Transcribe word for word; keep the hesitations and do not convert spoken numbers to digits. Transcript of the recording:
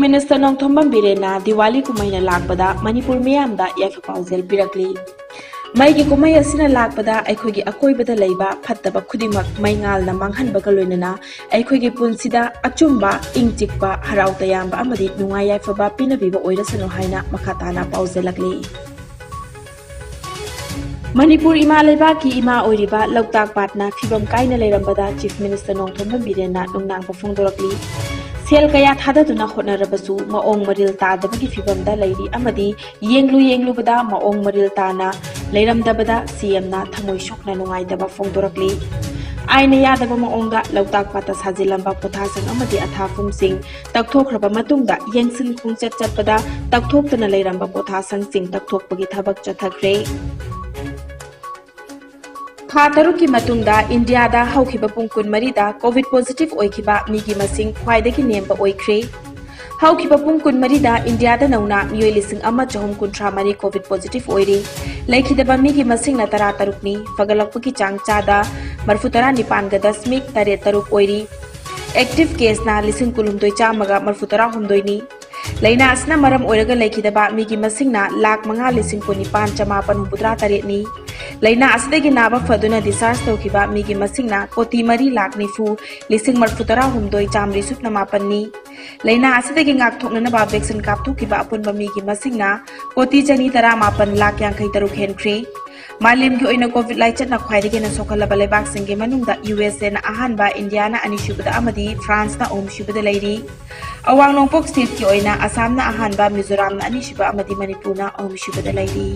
Minister Nongthombam ꯕꯤꯔꯦꯟꯅ Diwali ꯀꯨꯝꯍꯩꯅ ꯂꯥꯛꯄꯗ ꯃꯅꯤꯄꯨꯔ ꯃꯤꯌꯥꯝꯗ ꯌꯥꯏꯐ ꯄꯥꯎꯖꯦꯜ ꯄꯤꯔꯛꯂꯤ꯫ ꯃꯩꯒꯤ ꯀꯨꯝꯍꯩ ꯑꯁꯤꯅ ꯂꯥꯛꯄꯗ ꯑꯩꯈꯣꯏꯒꯤ ꯑꯀꯣꯏꯕꯗ ꯂꯩꯕ ꯐꯠꯇꯕ ꯈꯨꯗꯤꯡꯃꯛ ꯃꯩꯉꯥꯜꯅ ꯃꯥꯡꯍꯟꯕꯒ ꯂꯣꯏꯅꯅ ꯑꯩꯈꯣꯏꯒꯤ ꯄꯨꯟꯁꯤꯗ ꯑꯆꯨꯝꯕ, ꯏꯪ ꯆꯤꯛꯄ, ꯍꯔꯥꯎ ꯇꯌꯥꯝꯕ ꯑꯃꯗꯤ ꯅꯨꯡꯉꯥꯏ ꯌꯥꯏꯐꯕ ꯄꯤꯅꯕꯤꯕ ꯑꯣꯏꯔꯁꯅꯨ ꯍꯥꯏꯅ ꯃꯈꯥ ꯇꯥꯅ ꯄꯥꯎꯖꯦꯜꯂꯛꯂꯤ꯫ ꯃꯅꯤꯄꯨꯔ ꯏꯃꯥ ꯂꯩꯕꯥꯛꯀꯤ ꯏꯃꯥ ꯑꯣꯏꯔꯤꯕ ꯂꯣꯛꯇꯥꯛ ꯄꯥꯠꯅ ꯐꯤꯕꯝ ꯀꯥꯏꯅ ꯂꯩꯔꯝꯕꯗ ꯆꯤꯐ ꯃꯤꯅꯤꯁꯇꯔ ꯅꯣꯡꯊꯣꯝꯕꯝ ꯕꯤꯔꯦꯟꯅ ꯅꯨꯡꯅꯥꯡꯕ ꯐꯣꯡꯗꯣꯔꯛꯂꯤ꯫ ꯁꯦꯜ ꯀꯌꯥ ꯊꯥꯗꯗꯨꯅ ꯍꯣꯠꯅꯔꯕꯁꯨ ꯃꯑꯣꯡ ꯃꯔꯤꯜ ꯇꯥꯗꯕꯒꯤ ꯐꯤꯕꯝꯗ ꯂꯩꯔꯤ ꯑꯃꯗꯤ ꯌꯦꯡꯂꯨ ꯌꯦꯡꯂꯨꯕꯗ ꯃꯑꯣꯡ ꯃꯔꯤꯜ ꯇꯥꯅ ꯂꯩꯔꯝꯗꯕꯗ ꯁꯤꯑꯦꯝꯅ ꯊꯃꯣꯏ ꯁꯣꯛꯅ ꯅꯨꯡꯉꯥꯏꯇꯕ ꯐꯣꯡꯗꯣꯔꯛꯂꯤ꯫ ꯑꯥꯏꯟꯅ ꯌꯥꯗꯕ ꯃꯑꯣꯡꯗ ꯂꯣꯛꯇꯥꯛ ꯄꯥꯠꯇ ꯁꯥꯖꯤꯜꯂꯝꯕ ꯄꯣꯊꯥꯁꯪ ꯑꯃꯗꯤ ꯑꯊꯥꯐꯝꯁꯤꯡ ꯇꯛꯊꯣꯛꯈ꯭ꯔꯕ ꯃꯇꯨꯡꯗ ꯌꯦꯡꯁꯤꯟ ꯈꯣꯡꯆꯠ ꯆꯠꯄꯗ ꯇꯛꯊꯣꯛꯇꯅ ꯂꯩꯔꯝꯕ ꯄꯣꯊꯥꯁꯪꯁꯤꯡ ꯇꯛꯊꯣꯛꯄꯒꯤ ꯊꯕꯛ ꯆꯠꯊꯈ꯭ꯔꯦ꯫ ꯊꯥ ꯇꯔꯨꯛꯀꯤ ꯃꯇꯨꯡꯗ ꯏꯟꯗꯤꯌꯥꯗ ꯍꯧꯈꯤꯕ ꯄꯨꯡ ꯀꯨꯟꯃꯔꯤꯗ ꯀꯣꯚꯤꯗ ꯄꯣꯖꯤꯇꯤꯚ ꯑꯣꯏꯈꯤꯕ ꯃꯤꯒꯤ ꯃꯁꯤꯡ ꯈ꯭ꯋꯥꯏꯗꯒꯤ ꯅꯦꯝꯕ ꯑꯣꯏꯈ꯭ꯔꯦ꯫ ꯍꯧꯈꯤꯕ ꯄꯨꯡ ꯀꯨꯟꯃꯔꯤꯗ ꯏꯟꯗꯤꯌꯥꯗ ꯅꯧꯅ ꯃꯤꯑꯣꯏ ꯂꯤꯁꯤꯡ ꯑꯃ ꯆꯍꯨꯝ ꯀꯨꯟꯊ꯭ꯔꯥ ꯃꯔꯤ ꯀꯣꯚꯤꯗ ꯄꯣꯖꯤꯇꯤꯚ ꯑꯣꯏꯔꯤ꯫ ꯂꯩꯈꯤꯗꯕ ꯃꯤꯒꯤ ꯃꯁꯤꯡꯅ ꯇꯔꯥ ꯇꯔꯨꯛꯅꯤ꯫ ꯐꯒꯠꯂꯛꯄꯒꯤ ꯆꯥꯡ ꯆꯥꯗ ꯃꯔꯐꯨ ꯇꯔꯥ ꯅꯤꯄꯥꯟꯒ ꯗꯁꯃꯤꯛ ꯇꯔꯦꯠ ꯇꯔꯨꯛ ꯑꯣꯏꯔꯤ꯫ ꯑꯦꯛꯇꯤꯚ ꯀꯦꯁꯅ ꯂꯤꯁꯤꯡ ꯀꯨꯟꯍꯨꯝꯗꯣꯏ ꯆꯥꯝꯃꯒ ꯃꯔꯐꯨ ꯇꯔꯥ ꯍꯨꯝꯗꯣꯏꯅꯤ꯫ ꯂꯥꯏꯅꯥ ꯑꯁꯤꯅ ꯃꯔꯝ ꯑꯣꯏꯔꯒ ꯂꯩꯈꯤꯗꯕ ꯃꯤꯒꯤ ꯃꯁꯤꯡꯅ ꯂꯥꯈ ꯃꯉꯥ ꯂꯤꯁꯤꯡ ꯀꯨꯟꯅꯤꯄꯥꯟ ꯆꯃꯥꯄꯟ ꯍꯨꯝꯐꯨꯇꯔꯥ ꯇꯔꯦꯠꯅꯤ꯫ ꯂꯥꯏꯅꯥ ꯑꯁꯤꯗꯒꯤ ꯅꯥꯕ ꯐꯗꯨꯅ ꯗꯤꯁꯆꯥꯔꯖ ꯇꯧꯈꯤꯕ ꯃꯤꯒꯤ ꯃꯁꯤꯡꯅ ꯀꯣꯇꯤ ꯃꯔꯤ ꯂꯥꯈ ꯅꯤꯐꯨ ꯂꯤꯁꯤꯡ ꯃꯔꯐꯨ ꯇꯔꯥ ꯍꯨꯝꯗꯣꯏ ꯆꯥꯝꯃꯔꯤ ꯁꯨꯞꯅ ꯃꯥꯄꯟꯅꯤ꯫ ꯂꯥꯏꯅꯥ ꯑꯁꯤꯗꯒꯤ ꯉꯥꯛꯊꯣꯛꯅꯅꯕ ꯚꯦꯛꯁꯤꯟ ꯀꯥꯞꯊꯣꯛꯈꯤꯕ ꯑꯄꯨꯟꯕ ꯃꯤꯒꯤ ꯃꯁꯤꯡꯅ ꯀꯣꯇꯤ ꯆꯅꯤ ꯇꯔꯥ ꯃꯥꯄꯟ ꯂꯥꯈ ꯌꯥꯡꯈꯩ ꯇꯔꯨꯛ ꯍꯦꯟꯈ꯭ꯔꯦ꯫ ꯃꯥꯂꯦꯝꯒꯤ ꯑꯣꯏꯅ ꯀꯣꯚꯤꯗ ꯂꯥꯏꯆꯠꯅ ꯈ꯭ꯋꯥꯏꯗꯒꯤ ꯍꯦꯟꯅ ꯁꯣꯛꯍꯜꯂꯕ ꯂꯩꯕꯥꯛꯁꯤꯡꯒꯤ ꯃꯅꯨꯡꯗ ꯌꯨ ꯑꯦꯁ ꯑꯦꯅ ꯑꯍꯥꯟꯕ, ꯏꯟꯗꯤꯌꯥꯅ ꯑꯅꯤꯁꯨꯕꯗ ꯑꯃꯗꯤ ꯐ꯭ꯔꯥꯟꯁꯅ ꯑꯍꯨꯝꯁꯨꯕꯗ ꯂꯩꯔꯤ꯫ ꯑꯋꯥꯡ ꯅꯣꯡꯄꯣꯛ ꯁ꯭ꯇꯦꯠꯀꯤ ꯑꯣꯏꯅ ꯑꯁꯥꯝꯅ ꯑꯍꯥꯟꯕ, ꯃꯤꯖꯣꯔꯥꯝꯅ ꯑꯅꯤꯁꯨꯕ ꯑꯃꯗꯤ ꯃꯅꯤꯄꯨꯔꯅ ꯑꯍꯨꯝꯁꯨꯕꯗ ꯂꯩꯔꯤ꯫